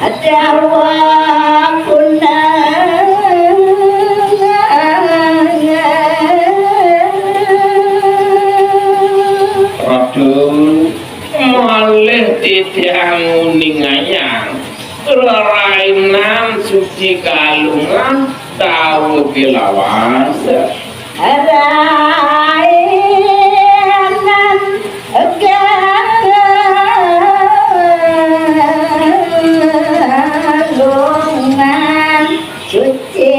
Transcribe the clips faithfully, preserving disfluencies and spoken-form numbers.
Dawuhna. Ratu, malih titiang nguningayang rerainan suci Galungan dawuh lawas. Rainan Galungan suci.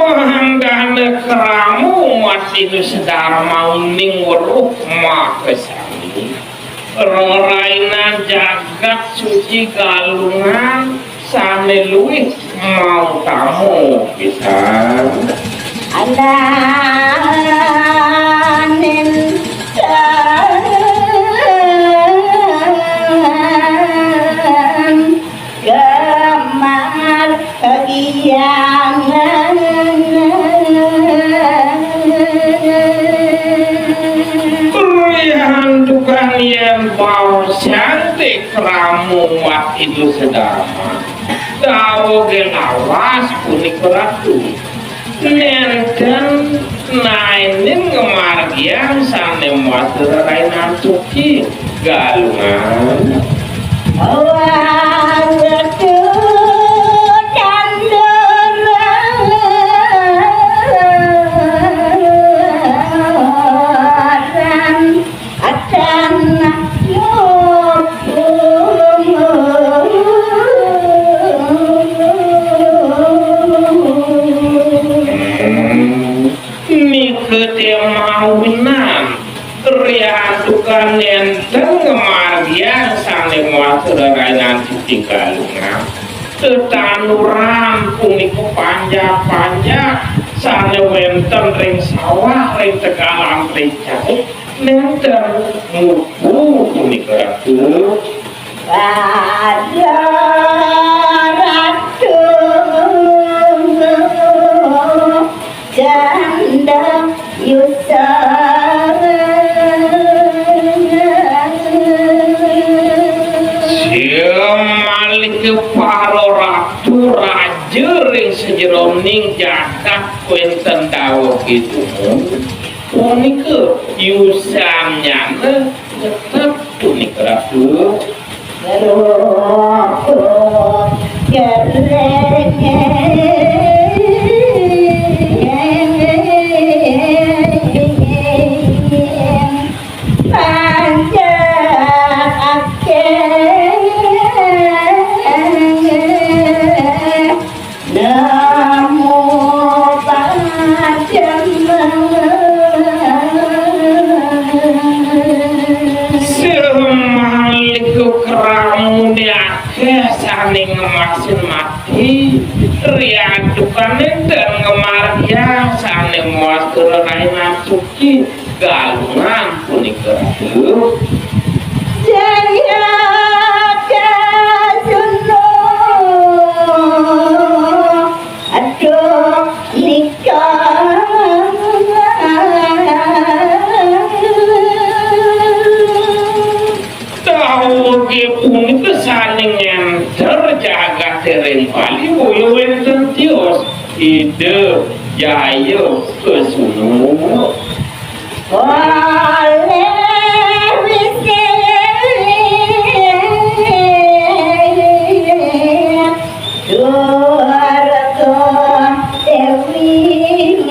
Mangdane krama umat Hindu sedharma uning weruh makasami. Rerainan jagat suci Galungan sane luwih mautama pisan. Andanen tan Kemar kegiangan. Riantukan yen baosan te krama umat Hindu sedharma, dawuh ge lawas punika Ratu. Nenten naenin ngamargiang sane mawasta rerainan suci Galungan. Watu tanduran. Atan nika te mawinan riantukan nenten ngamargiang sane mawasta rerainan suci Galungan. Tetanduran punika panjak-panjak sane wenten ring sawah, ring tegalan, ring cai. Nenten mupu punika Ratu. Pada Ratu Canda Yusa. Malih para ratu raja ring sajeroning jagat wenten daweg itu. Punika yusannyane tetep punika Ratu. Ratu Gereng panjak akeh. Namo Padma. Sira malih kramune akeh sane ngemasin mati, riantukan nenten ngamargiang sane mawasta rerainan suci. Galungan punika Ratu. Jaya Kasuna. Aduh, nika. Dawege punika sane ngenter jagate ring Bali, boya wenten tios Ida Jaya Kesuna. Oleh wisih Durga Dewi.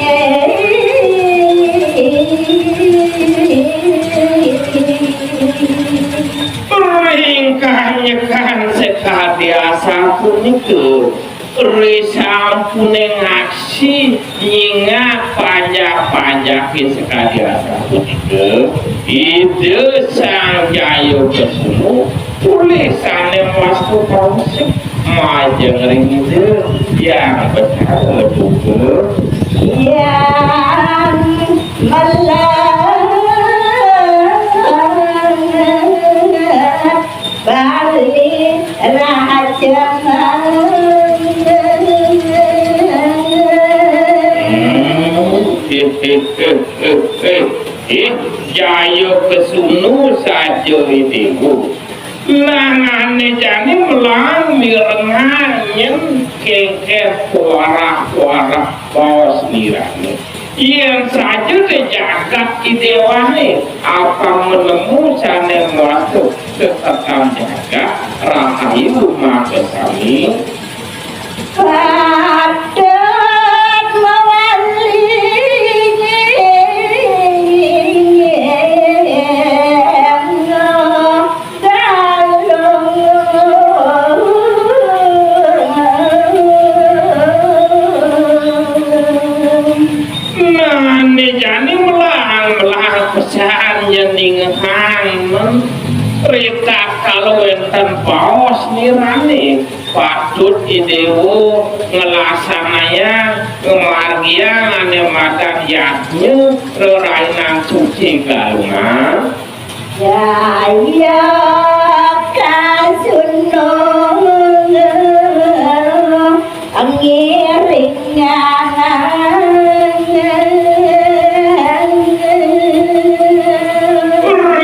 Ringkah nyekan sekadi asapunika. Risampune ngaksi nyingak panjak-panjake sekadi asapunika, Ida Sang Jaya Kesuma polih sane mawasta pawasih majeng ring Ida Hyang Betara Durga. Hyang Melah. Bali Raja. Hmm, eh, eh, eh, eh, eh. Eh, Jaya Kesunu saja Idéwa. Nang ané jani melahang mirengang nyén kéngkén kuarah-kuarah baos nirané. Yén saja té jagat Idéwané, apang menemu sané mawasta tetekan jagat rahayu makasami. Patut mawali Nah, né jani melahang-melahang pesan yén ningehang men. Ritatkala wénten baos nirané, patut Idéwa nglaksanayang, ngamargiang ané madan yadnya rerainan suci Galungan. Jaya Kasuna ngiring ngangan.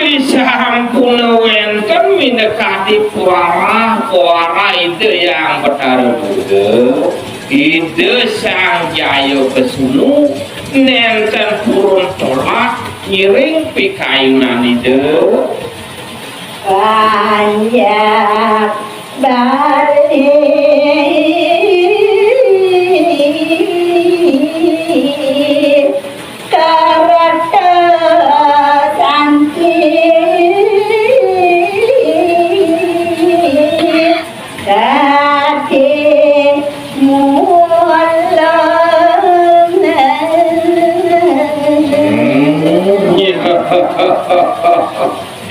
Risampun wénten minakadi puara-puara Ida Hyang Batara Buddha, Ida Sang Jaya Kesunu nénten purun tolak ngiring pikayunan Ida. Panjak Bali Karata Santi Kati Mulang.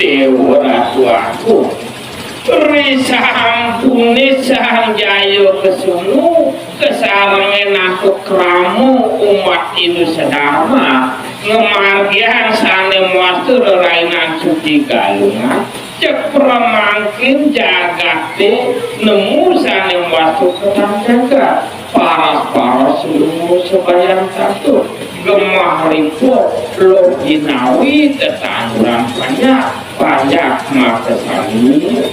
Déwa Ratu Agung. Risampuné Sang Jaya Kesunu kasarengin antuk krama umat Hindu sedharma ngamargiang sané mawasta rerainan suci Galungan, cek pramangkin jagaté nemu sané mawasta ketang jagat. Paras-paras lungguh sabayang catur, gemah riput, luh jinawi, tetanduran panjak, panjak makasami.